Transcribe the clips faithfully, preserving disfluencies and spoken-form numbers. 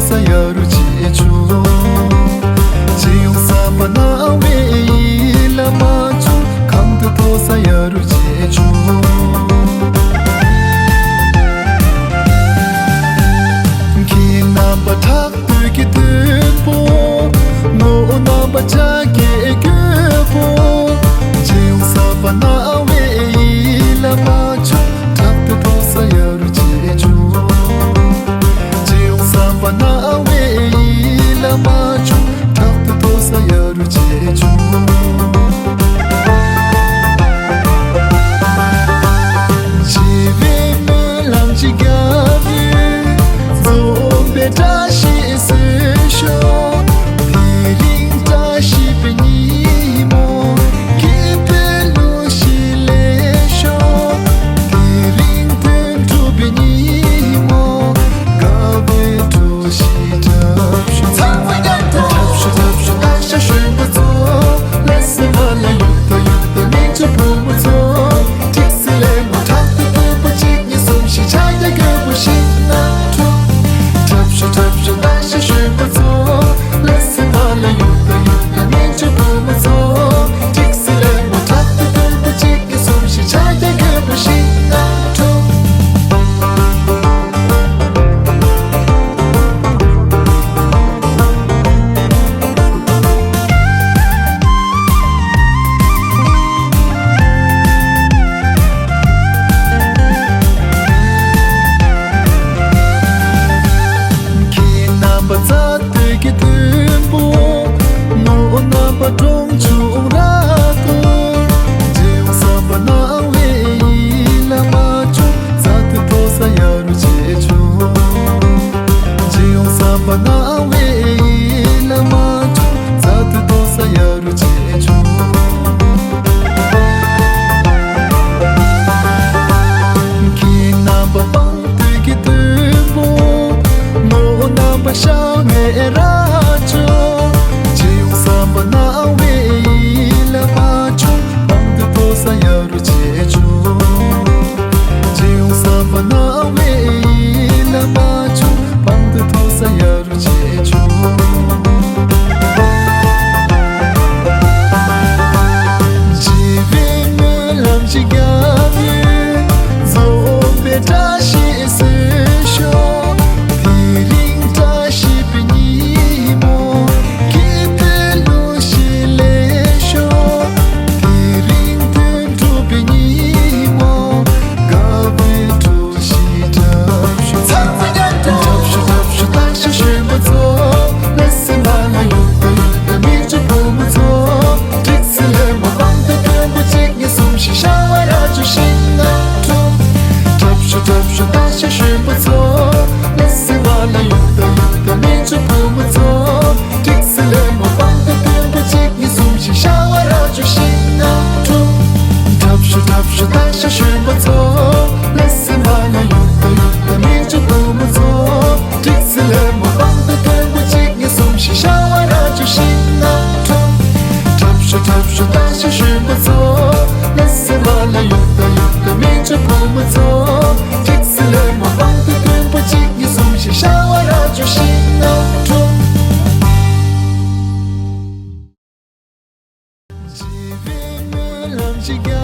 ས་ཡ་རུ་ཆེ་ཆུ། སྤྱི་ཡོངས་བསམ་པ་སྣང་བའི་ཡིད་ལ་མ་བྱུང་། གང་དུ་ཐོག་ས་ཡ་རུ་ཆེ་ཆུ། ཁྱེད་རྣམ་པ་ཕྲག་དོད་ཀྱི་དོན་པོ། ངོ་བོ་རྣམ་པ་ཕྱག་གི་རྒྱུད་པོ། སྤྱི་ཡོངས་བསམ་པ་སྣང་བའི་ཡིད་ལ་མ་བྱུང་། ཕྲག་དོད་ཐོག་ས་ཡ་རུ་ཆེ་ཆུ། སྤྱི་ཡོངས་བསམ་པ་སྣང་བའི་ཡིད་ལ་མ་བྱུང་། ཕྲག་དོད་ཐོག་ས་ཡ་རུ་ཆེ་ཆུང་། བྱིས་པའི་སྨོན་ལམ་གྱི་རྒྱ་མཚོ། འཛོམས་པའི་བཀྲ་ཤིས་གསོལ་ཤོག་དེ་རིང་བཀྲ་ཤིས་པའི་ཉིན་མོ། སྐྱིད་པའི་གླུ་གཞས་ལེན་ཤོག་དེ་རིང་དོན་གྲུབ་པའི་ཉིན་མོ། དགའ་བའི་གྲོགས་ཤིག་འཁྲབ་ཤོག་ཚང་མ་མཉམ་དུ། འཁྲབ་ཤོག་འཁྲབ་ཤོག་སྟག་ཤར་གཞོན་པ་ཚོ། ལ་སེ་མ་ལ་ཡུག་ཏ་ཡུག་ཏ་མིག་ཆུ་བུ་མོ་ཚོ། ཏིག་སི་ལེ་མོ་ཁྲག་ཏུ་དུམ་བུ་གཅིག་གཉིས་གསུམ་བཞི་ཕྱག་རྒྱ་རྒྱལ་པོ་ཤིག་ན་འཁྲུག་འཁྲབ་ཤོག་འཁྲབ་ཤོག་སྟག་ཤར་གཞོན་པ་ཚོ། ལ་སེ་མ་ལ་ཡུག་ཏ་ཡུག་ཏ་མིག་ཆུ་བུ་མོ་ཚོ། ཏིག་སི་ལེ་མོ་ཁྲག་ཏུ་དུམ་བུ་གཅིག་གཉིས་གསུམ་བཞི་ཕྱག་རྒྱ་རྒྱལ་པོ་ཤིག་ན་འཁྲུག་ཁྱེད་རྣམ་པ་རྩ་དོན་གྱི་མཐུན་པོ། ངོ་བོ་རྣམ་པ་གྲོང་ཆུང་ར་ཀོ། སྤྱི་ཡོངས་བསམ་པ་སྣང་བའི་ཡིད་ལ་མ་བྱུང་། རྩ་དོན་ཐོག་ས་ཡ་རུ་ཆེ་ཆུང་། སྤྱི་ཡོངས་བསམ་པ་སྣང་བའི་ཡིད་ལ་མ་བྱུང་། རྩ་དོན་ཐོག་ས་ཡ་རུ་ཆེ་ཆུང་། ཁྱེད་རྣམ་པ་དཔང་དུས་ཀྱི་དུས་པོ། ངོ་བོ་རྣམ་པ་ཤ་མེད་ར་ཅོ། སྤྱི་ཡོངས་བསམ་པ་སྣང་བའི་ཡིད་ལ་མ་བྱུང་། དཔང་དུ་ཐོག་ས་ཡ་རུ་ཆེ་ཆུང་། སྤྱི་ཡོངས་བསམ་པ་སྣང་བའི་ཡིད་ལ་མ་བྱུང་། དཔང་དུ་ཐོག་ས་ཡ་རུ་ཆེ་ཆུང་། བྱིས་པའི་སྨོན་ལམ་གྱི་རྒྱ་མཚོ། འཛོམས་པའི་བཀྲ་ཤིས་གསོལ་ཤོག་དེ་རིང་བཀྲ་ཤིས་པའི་ཉིན་མོ། སྐྱིད་པའི་གླུ་གཞས་ལེན་ཤོག་དེ་རིང་དོན་གྲུབ་པའི་ཉིན་མོ། དགའ་བའི་གྲོགས་ཤིག་འཁྲབ་ཤོག་ཚང་མ་མཉམ་དུ། འཁྲབ་ཤོག་འཁྲབ་ཤོག་སྟག་ཤར་གཞོན་པ་ཚོ། ལ་སེ་མ་ལ་ཡུག་ཏ་ཡུག་ཏ་མིག་ཆུ་བུ་མོ་ཚོ། ཏིག་སི་ལེ་མོ་དཔང་དུ་དུམ་བུ་གཅིག་གཉིས་གསུམ་བཞི་ཤ་བ་ར་ཅོ་ཤིང་ན་འཁྲུག་འཁྲབ་ཤོག་འཁྲབ་ཤོག་སྟག་ཤར་གཞོན་པ་ཚོ། ལ་སེ་མ་ལ་ཡུག་ཏ་ཡུག་ཏ་མིག་ཆུ་བུ་མོ་ཚོ། ཏིག་སི་ལེ་མོ་དཔང་དུ་དུམ་བུ་གཅིག་གཉིས་གསུམ་བཞི་ཤ་བ་ར་ཅོ་ཤིང་ན་འཁྲུག་འཁྲབ་ཤོག་འཁྲབ་ཤོག་སྟག་ཤར་གཞོན་པ་ཚོ། ལ་སེ་མ་ལ་ཡུག་ཏ་ཡུག་ཏ་མིག་ཆུ་བུ་མོ་ཚོ། ཏིག་སི་ལེ་མོ་དཔང་དུ་དུམ་བུ་གཅིག་གཉིས་གསུམ་བཞི་ཤ་བ་ར་ཅོ་ཤིང་ན་འཁྲུག་འཁྲབ་ཤོག་འཁྲབ་ཤོག་སྟག་ཤར་གཞོན་པ་ཚོ། ལ་སེ་མ་ལ་ཡུག་ཏ་ཡུག་ཏ་མིག་ཆུ་བུ་མོ་ཚོ། ཏིག་སི་ལེ་མོ་དཔང་དུ་དུམ་བུ་གཅིག་གཉིས་གསུམ་བཞི་ཤ་བ་ར་ཅོ་ཤིང་ན་འཁྲུག་བྱིས་པའི་སྨོན་ལམ་གྱི་རྒྱ་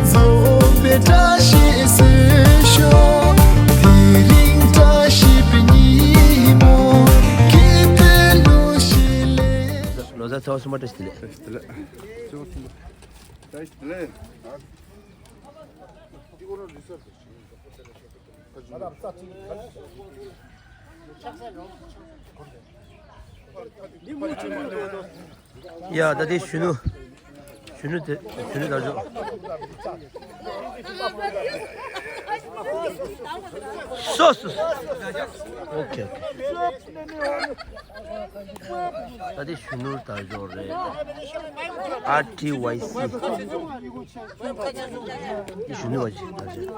མཚོ། འཛོམས་པའི་བཀྲ་ཤིས་གསོལ་ཤོག་དེ་རིང་བཀྲ་ཤིས་པའི་ཉིན་མོ། སྐྱིད་པའི་གླུ་གཞས་ལེན། ལོ་གསར་ཚེས་པ་གསུམ་པ་བཀྲ་ཤིས་བདེ་ལེགས། བཀྲ་ཤིས་བདེ་ལེགས། བཀྲ་ཤིས་བདེ་ལེགས། ཡ་ད་དེ་གཞོན་ནུ། གཞོན་ནུ་དེ་གཞོན་ནུ་དར་ལྕོག་སོ་སོ། ཨོ་ཁེ་ཨོ་ཁེ། ད་དེ་གཞོན་ནུ་དར་ལྕོག་རེད། ཨར་ཊི་ཝའི་སི། དེ་གཞོན་ནུ་བ་ཅིག་དར་ལྕོག་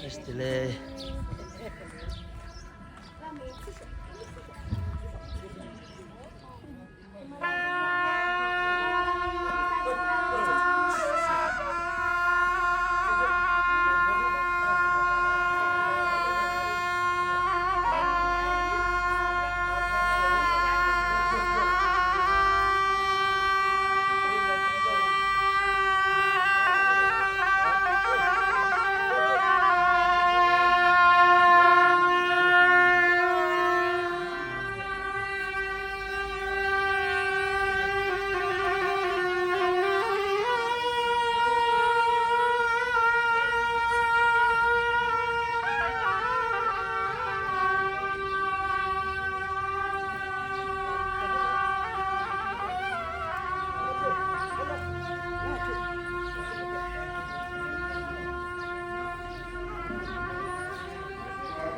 བདེ་ལེགས།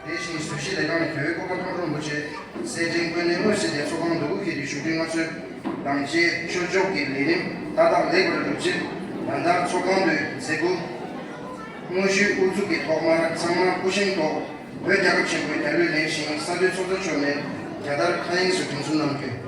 དེ་བཞིན་གཟིགས་ཞིབ་ལས་ཁང་ནས་དོལ་པོའི་སྐུ་པར་ཐོག་ཁྲོམ་བུ་ཆེ་གསལ་སྒྲོན་སྐུ་ནས་དངོས་སུ་དེ་ཚོགས་ཁང་འདུ་སྒོ་ཁྱེར་ཏེ་བཞུགས་ཁྲི་མངའ་གསོལ་དང་བཅས་ཆོས་ཕྱོགས་ཀྱི་ལས་རིམ་ཏག་ཏག་ལེགས་པར་གྲུབ་ཕྱིར། ད་ལྟ་ཚོགས་ཁང་དུ་མཛད་སྒོ་དངོས་ཞུས་དབུ་འཛུགས་ཀྱི་ཐོག་མར་ཚང་མ་སྐུ་བཞེངས་ཐོག་བོད་རྒྱལ་ཁབ་ཆེན་པོའི་རྒྱལ་གླུ་ལེན་ཞིང་ས་འཐུས་ཚོགས་གཙོ་མཆོག་ནས་རྒྱལ་དར་མཁའ་དབྱིངས་སུ་སྒྲེང་འཛུགས་གནང་རྒྱུ།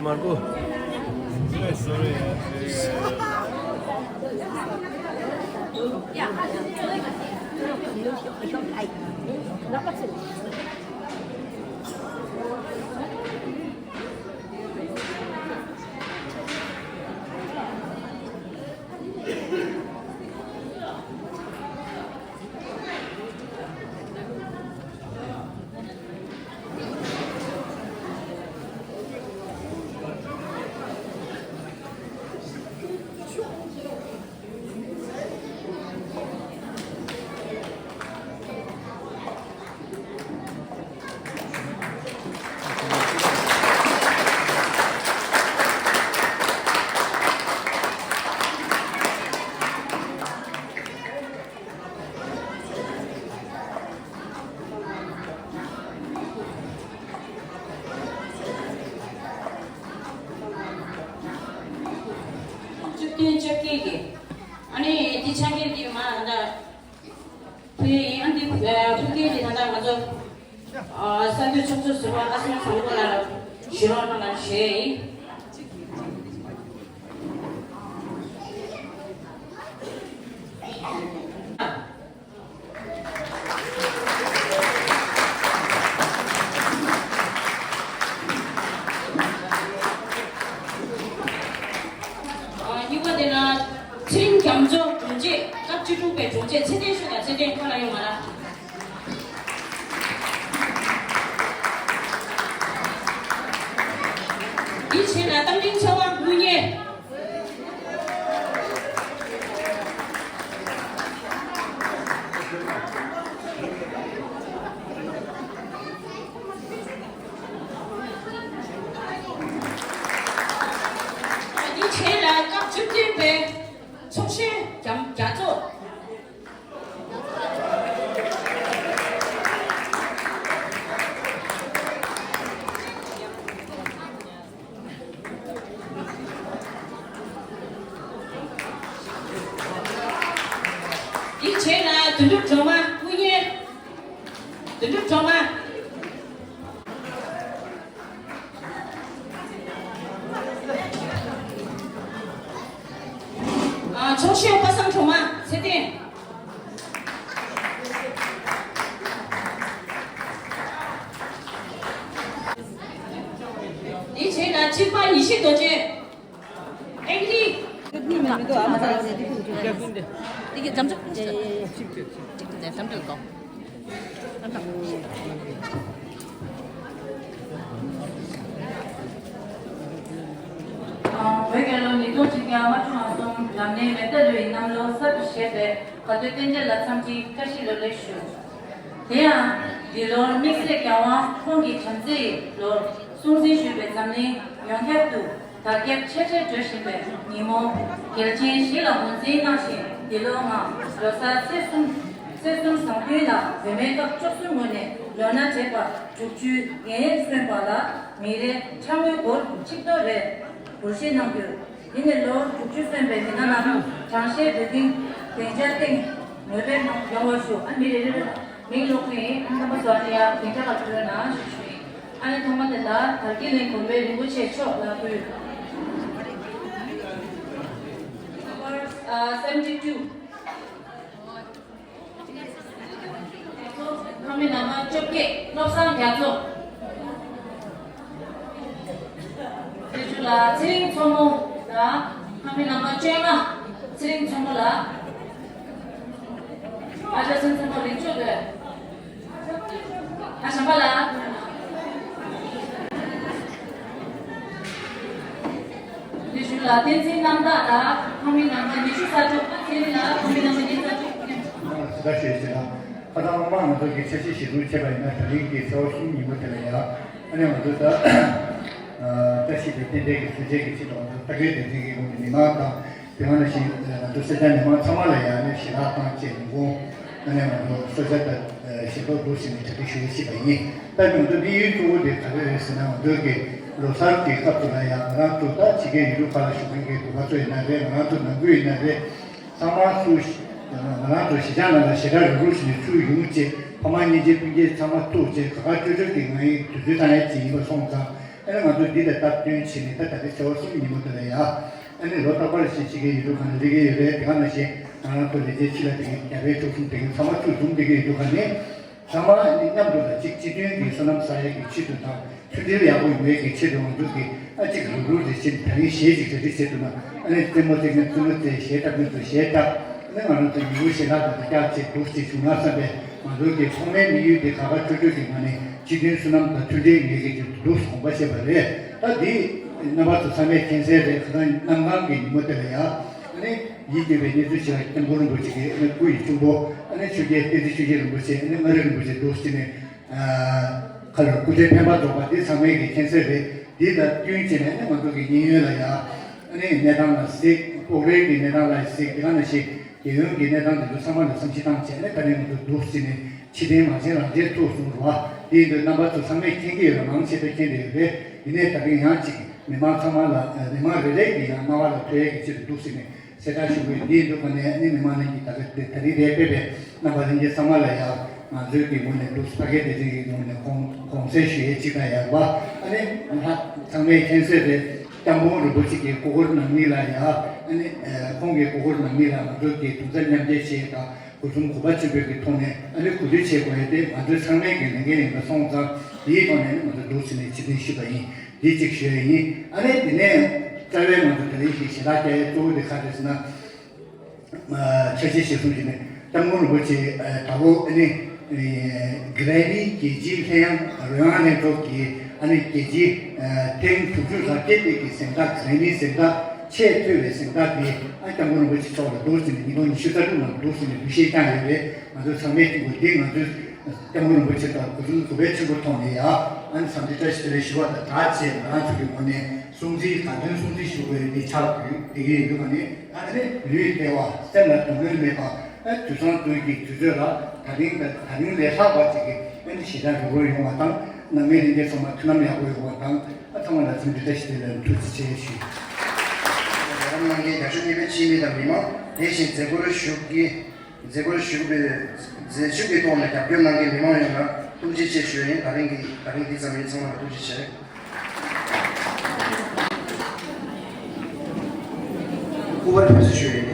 མར་གོ། བཅུ་བདུན་བཅོ་བརྒྱད་ཀྱི། ཨ་ནི་འདི་ཆ་རྐྱེན་འདི་མ་ད་ཕུལ་ཡིན། ཨ་འདི་ཕུལ་མཁན་འདི་ད་ལྟ་ང་ཚོ་ས་འཐུས་ཚོགས་གཙོ་ཟུར་པ་ཨ་སོང་བཟང་པོ་ལགས་ལ་ཞུ་རོགས་གནང་ལ་ཞུ་ཡིན། གཉིས་པ་དེ་ལ་ཚེ་རིང་རྒྱ་མཚོ་དྲུང་ཆེ། སྐབས་བཅུ་དྲུག་པའི་དྲུང་ཆེ་ཚེ་བརྟན་ཤོད་དང་། ཚེ་བརྟན་ཁོ་ན་ཡོང་མ་ར། འདི་བྱས་ན་རྟ་མགྲིན་ཚེ་དབང་དངུལ་གཉེར། འདི་བྱས་ན་སྐབས་བཅུ་བདུན་པའི་ཚོགས་གཞོན་རྒྱ་རྒྱ་མཚོ། འདི་བྱས་ན་དོན་གྲུབ་སྒྲོལ་མ་དངུལ་གཉེར། དོན་གྲུབ་སྒྲོལ་མ། ཨ། ཚོགས་གཞོན་པ་སངས་སྒྲོལ་མ་ཚེ་བརྟན། འདི་བྱས་ན་གཅིག་པ་ཡེ་ཤེས་རྡོ་རྗེ། ཨེ་ཀི་ལི། མི་འདུག་ཨ་མ་ཚ་ལ་ཟེར་དུས་ཁུག་ཁུག་ཅག་ཀུན་ཏེ། འདི་གི་འཇམ་ཅག་ཀུན་ཏེ། གཅིག་ཏེ་འཇམ་ཏེ་ལ་གོ། བོད་རྒྱལ་ལོ་ཉིས་སྟོང་ཆིག་བརྒྱ་ལྔ་བཅུ་ང་གསུམ་ལམ་སྣེའི་མེ་མདའ་ལོའི་གནམ་ལོ་གསར་དུ་བཞད་པའི་དགའ་སྟོན་རྟེན་འབྲེལ་ལ་འཚམས་འདྲིའི་བཀྲ་ཤིས་བདེ་ལེགས་ཞུ། དེ་ཡང་འདི་ལོར་དམིགས་བསལ་རྒྱལ་དབང་ཁོང་གི་བྱམས་བརྩེ་ཡི་ལོར་སྲུང་བརྩི་ཞུས་པའི་འཛམ་གླིང་ཡོངས་ཁྱབ་ཏུ་དར་ཁྱབ་ཆེ་ཆེར་འགྲོ་བཞིན་པའི་ཉིན་མོ། རྒྱལ་ཆེན་བཞི་ལ་ངོས་འཛིན་གནང་བཞིན། འདི་ལོ་ང་ལོ་གསར་ཚེས་གསུམ། ཚེས་གསུམ་བཟང་བདུན་ལ་བུད་མེད་སྐབས་བཅུ་གསུམ་ངོས་ནས་ལོ་ན་བགྲེས་པ་དྲུག་ཅུའི་ཡན་སོན་པ་ལ་མི་རེའི་ཕྲ་མོའི་སྒོར་ཆིག་སྟོང་རེ་གུས་བཞེས་གནང་རྒྱུ། འདི་ནི་ལོ་དྲུག་ཅུ་སོན་པའི་མི་སྣ་རྣམས་དྲང་ཤེས་འདོད་ཀྱིན་སྡིངས་ཆ་སྟེང་ངོ་སྤྲོད་གནང་ཡོང་བ་ཞུ། ཨ། མི་རེ་རེ་ལ་མིང་ཀློག་གི་ཡིན། རྣམ་པ་ཚོ་ཨ་ནི་ཡར་སྡིངས་ཆ་ཁ་ཐོན་ན་ཞུ་ཞུ་ཡིན། ཨ་ནི་ཐོག་མ་དེ་ལ་དར་རྒྱས་གླིང་དགོན་པའི་རིན་པོ་ཆེ་མཆོག་ལ་ཕུལ། ཨ། seventy two། ཁམས་མི་ནང་པ་བཅོ་བརྒྱད། བློ་བཟང་རྒྱ་མཚོ། དེ་ཚོ་ལ་ཚེ་རིང་མཚོ་མོ་ལ། ཁམས་མི་ནང་པ་བཅོ་ལྔ། ཚེ་རིང་མཚོ་མོ་ལ། ཨ་ཅག་ཚེ་རིང་མཚོ་མོ་རིག་མཆོག་དེ། ཨ། བྱམས་པ་ལགས། དེ་བཞིན་ལ་བསྟན་འཛིན་རྣམ་དག་ལགས། ཁམས་མི་ནང་པ་ཉི་ཤུ་རྩ་དྲུག་ཚེ་རིང་ལགས། ཁམས་མི་ནང་པ་ཉི་ཤུ་རྩ་དྲུག་ཁ་སང་ལོ་མང་ང་ཚོ་གི་འཆར་གཞི་བཞེས་སྒྲུབ་བྱས་པ་ཡིན་ན། ད་རིང་གི་ཚེས་པ་གསུམ་ཉིན་མོ་དེ་ལ་ཡ། ཨ་ནི་ང་ཚོ་ད་བཀྲ་ཤིས་པའི་རྟེན་འབྲེལ་གྱི་གསུང་ཆོས་ཀྱི་ཆེད་དུ། ང་ཚོ་ལྟ་སྐལ་སྡེ་ཚན་གྱི་ངོས་ནས་མི་མང་དང་། དེ་ག་ནང་བཞིན་ང་ཚོ་སེར་སྐྱ་མི་མང་ཚང་མ་ལ་ཡ་ནས་ཞལ་ལག་དང་བཅས་ཉིན་གུང་། ཨ་ནི་ང་ཚོ་གསོལ་ཇ་དང་ཞལ་ཏོག་འདུག་ཟེར་ནས་གྲ་སྒྲིག་ཞུ་ཞུས་པ་ཡིན། ད་ང་ཚོ་དམིགས་ཡུལ་གཙོ་བོ་དེ་ག་རེ་རེད་ཟེར་ན། ང་ཚོ་གི་ལོ་གསར་གྱི་སྐབས་སུ་ལ་ཡ་ང་རང་ཚོ་ད་ཕྱི་རྒྱལ་ཡུལ་གྲུ་ཁག་ལ་བཞུགས་མཁན་གྱི་བོད་པ་ཚོ་ཡིན་ན་རེད། ང་རང་ཚོ་ནང་ཁུལ་ཡིན་ན་རེད། ཚང་མ་ཚུར་ང་རང་ཚོ་གཞིས་ཆགས་ནང་ལ་ཞེ་དྲག་རུག་རུག་བྱས་ནས་ཚུར་ཡོང་བྱས། ཕ་མ་གཉེན་ཆེན་སྤུན་མཆེད་ཚང་མ་ཐུག་བྱས། ག་ག་ཅོ་ཅོ་གི་ང་ཡི་དུས་ཚོད་བཏང་ཡ་ཅིག་ཡིན་པ་སོང་ཙང་། ཨ་ནི་ང་ཚོས་འདི་ལ་སྟབས་བསྟུན་བྱས་ནས་ད་ད་ལྟ་ཚེས་པ་གསུམ་ཉིན་མོ་དེ་ལ་ཡ། ཨ་ནི་ལོ་རྟག་པར་བཞིན་ཤི་གི་ཡོད་དུས་ག་ནས་སླེབས་ཀྱི་ཡོད་རེད། དེ་ག་ནང་བཞིན་ང་རང་ཚོ་ལས་བྱེད་ཕྱི་ལ་དེ་གའི་རྒྱ་བལ་འཁྲུག་གསུམ་དེ་གའི་ཚང་མ་ཚུར་འཛོམས་བསྡད་ཀྱི་ཡོད་དུས་ག་ནས། ཚང་མ་ཨ་ནི་མཉམ་དུ་ལ་གཅིག་སྤྱི་མཐུན་གྱི་བསོད་ནམས་བསགས་ཡས་ཀྱི་ཆེད་དུ་དང་མཐུན་སྒྲིལ་ཡག་པོ་ཡོང་ཡས་ཀྱི་ཆེད་དུ་ང་ཚོ་གིས་ཨ་གཅིག་རུབ་རུབ་རེ་བྱས་ནས་ད་རིང་གཞས་གཅིག་རེ་རེ་བྱས་འདུག་ན། ཨ་ནི་རྩེད་མོ་རྩེ་མཁན་རྩེད་མོ་རྩེ། གཞས་བཏང་མཁན་ཚོ་གཞས་བཏང་། ཨ་ནི་ང་རང་ཚོ་ཡུལ་གཞས་ལ་དང་རྒྱག་བྱས་འདུག་ཅེས་བྱུང་ན་བསམ་པའི་ང་ཚོ་གི་ཐོག་མའི་དམིགས་ཡུལ་དེ་ག་ག་ཆོད་ཆོད་ཀྱི་ངང་ནས་སྤྱི་མཐུན་བསོད་ནམས་དང་མཐུན་སྒྲིལ་ཡོད་ཀྱི་ཆེད་དུ་འདུག་དགོངས་པ་བཞེས་པ་རེད། ད་འདི་རྣམ་པ་ཚོ་ཚང་མས་མཁྱེན་གསལ་རེད། ཁ་སང་གནམ་གང་གི་ཉིན་མོ་དེ་ལ་ཡ། ཨ་ནི་ཡིད་སྐྱོ་བའི་གནས་ཚུལ་ཞིག་ལ་སྐྱབས་མགོན་རིན་པོ་ཆེ་གི་ཨ་ནི་སྐུ་ཡི་གཅུང་པོ་ཨ་ནི་ཆོས་རྒྱལ་བསྟན་འཛིན་ཆོས་རྒྱལ་རིན་པོ་ཆེ་ཨ་ནི་མངའ་རིས་རིན་པོ་ཆེ་འདུག་ཅེས་ནས། ཁ་ལོ་སྐུ་ཚེ་འཕེན་པ་རྫོགས་པ་འདི་ཚང་མས་ཀྱི་མཁྱེན་གསལ་རེད། འདི་ལ་བསྟུན་བྱས་ནས་ནི་ང་ཚོ་གི་གཡས་གཡོན་ལ་ཡ། ཨ་ནི་གནས་སྟངས་ལ་གཟིགས། ལྐོག་རའི་གི་གནས་སྟངས་ལ་གཟིགས། དེ་ག་ནང་བཞིན་རྒྱལ་ཡོངས་ཀྱི་གནས་སྟངས་དེ་ཚོ་ཚང་མ་ལ་བསམ་གཞིག་བཏང་བྱས་ནས་ད་རིང་ང་ཚོ་འདུག་ཟེར་ནས་ཕྱི་རྟེན་མ་བྱན་རང་བྱན་ཐུག་སོང་རེད་བ། དེ་ཡིན་དུས་རྣམ་པ་ཚོ་ཚང་མས་མཁྱེན་གྱི་ཡོད་རེད། མང་ཆེ་བས་མཁྱེན་བསྡད་ཡོད་རེད། ཡིན་ནའི་ད་རིང་ཡང་ཅིག་མི་མང་ཚང་མ་ལ་མི་མང་རེ་རེ་གི་ཡང་སྨྲ་བ་ལ་ཐོས་ཡས་ཀྱི་ཆེད་དུ་འདུག་ཟེར་ནས། གསལ་བསྒྲགས་ཞུ་དགོས་འདི་ཡིན་དུས་ཀ་ནས་ཨ་ནི་མི་མང་རྣམས་ཀྱིས་ད་ག་དེ་ད་རིང་འདིར་ཕེབས་པའི་རྣམ་པ་ལྷན་རྒྱས་ཚང་མ་ལ་ཡང་ང་ཚོའི་གི་ངོས་ནས་འདུག་ཕ་གི་སྡེ་ཚན་གྱི་ངོས་ནས་དགོངས་དགོངས་སེལ་ཞུ་ཡས་གཅིག་དང་ཡང་བ། ཨ་ནི་ང་ཚང་མས་མཁྱེན་གསལ་རེད། སྐྱབས་མགོན་རིན་པོ་ཆེ་གི་སྐུ་འཁོར་ནང་མི་ལ་ཡང་ཨ་ནི་ཁོང་གི་སྐུ་འཁོར་ནང་མི་ལ་ང་ཚོ་གི་གདུང་སེམས་མཉམ་སྐྱེད་བྱེད་དང་སྒོ་གསུམ་གུས་པ་ཆེན་པོའི་གི་ཐོག་ནས་ཨ་ནི་གུས་འདུད་བྱེད་དགོས་ཡས་དེ་ང་ཚོའི་ཚང་མའི་གི་ལས་འགན་ཡིན་པ་སོང་ཙང་དེའི་ཐོག་ནས་ཨ་ནི་ང་ཚོ་འདུག་ཟེར་ནས་ཕྱིར་འཐེན་ཞུས་པ་ཡིན། འདི་གཅིག་ཞུ་ཡས་ཡིན། ཨ་ནི་དེ་ནས་རྩ་བའི་ང་ཚོ་ད་རིང་ཞིག་ཞལ་ལག་བཀལ་ཡས་གཙོ་བོ་དེ་ག་རེ་རེད་ཟེར་ན། ཨ་ཆ་ཤས་ཤིག་གསུངས་ཀྱི་ནས་སྐྱབས་མགོན་རིན་པོ་ཆེ་ཨ་ད་ལོ་ཨ་ནི་ཨེ་གྷི་རེ་མི་རྒྱལ་སྤྱིའི་ལྷན་དབྱངས་རོལ་དབྱངས་ལྷན་ཚོགས་ཀྱི་ཨ་ནི་རྒྱལ་སྤྱིའི་ཨ་ཐེངས་དྲུག་ཅུ་རེ་བརྒྱད་པའི་གི་གཟེངས་རྟགས་གྷི་རེ་མི་གཟེངས་རྟགས་ཆེས་མཐོ་བའི་གཟེངས་རྟགས་དེ་ཨ་སྐྱབས་མགོན་རིན་པོ་ཆེ་མཆོག་ལ་འདུག་ཟེར་ནས་ཉིས་སྟོང་ཉི་ཤུ་རྩ་དྲུག་ལ་འདུག་ཟེར་ནས་འབུལ་བཞེས་བསྐྱངས་ཡོད་རེད། ང་ཚོས་ཚང་མས་ཐུགས་ཁུར་འདི་ང་ཚོས་སྐྱབས་མགོན་རིན་པོ་ཆེ་དང་སྐུ་གཟུགས་གུས་པའི་ཆེན་པོ་ཐོག་ནས་ཡང་ཨ་ནི་འཚམས་འདྲི་བཀྲ་ཤིས་བདེ་ལེགས་ཞུ་བ་དང་སྦྲགས་བྱས་ང་རང་ཚོ་གི་ངོས་ནས་སྲུང་བརྩི་དང་དོན་སྲུང་བརྩི་ཞུ་དགོས་པའི་ཆ་ལ་ཡོད་བསྡད་ཀྱི་ཡོད་པ་ནི་ཨ་ནི་ལུས་བདེ་བ་སེམས་ལ་སྡུག་བསྔལ་མེད་པ་ཨ་དུས་སང་དུས་ཀྱི་དུས་ཚོད་ལ་ད་རིང་ད་ད་རིང་ལས་ལྷག་པ་ཅིག་གི་ཨ་ནི་ཞེ་དྲག་རོགས་རོགས་ཡོང་བ་དང་ནང་མི་ལྷན་རྒྱས་ཚང་མ་མཐུན་ལམ་ཡག་པོ་ཡོང་བ་དང་ཨ་ཚང་མ་ལ་འཚམས་འདྲི་བཀྲ་ཤིས་བདེ་ལེགས་ཐུགས་རྗེ་ཆེ་ཞུ། རྒྱལ་ཁམས་གནང་མཁན་རྒྱ་ཤོད་གཉིས་པའི་ཕྱིའི་མི་དང་མི་མང་དེ་བཞིན་མཛད་སྒོར་ཞུགས་ཀྱིས། མཛད་སྒོར་ཞུགས་པའི་མཛད་ཞུགས་ཀྱི་ཐོག་ནས་རྒྱབ་སྐྱོར་གནང་མཁན་མི་མང་ཡོངས་ལ་ཐུགས་རྗེ་ཆེ་ཞུ་ཡིན། ད་རིང་གི་ད་རིང་འདི་ཙམ་ཡིན། ཚང་མ་ལ་ཐུགས་རྗེ་ཆེ། སྐུ་པར་ཕུལ་ཚུལ་ཞུ་ཡིན།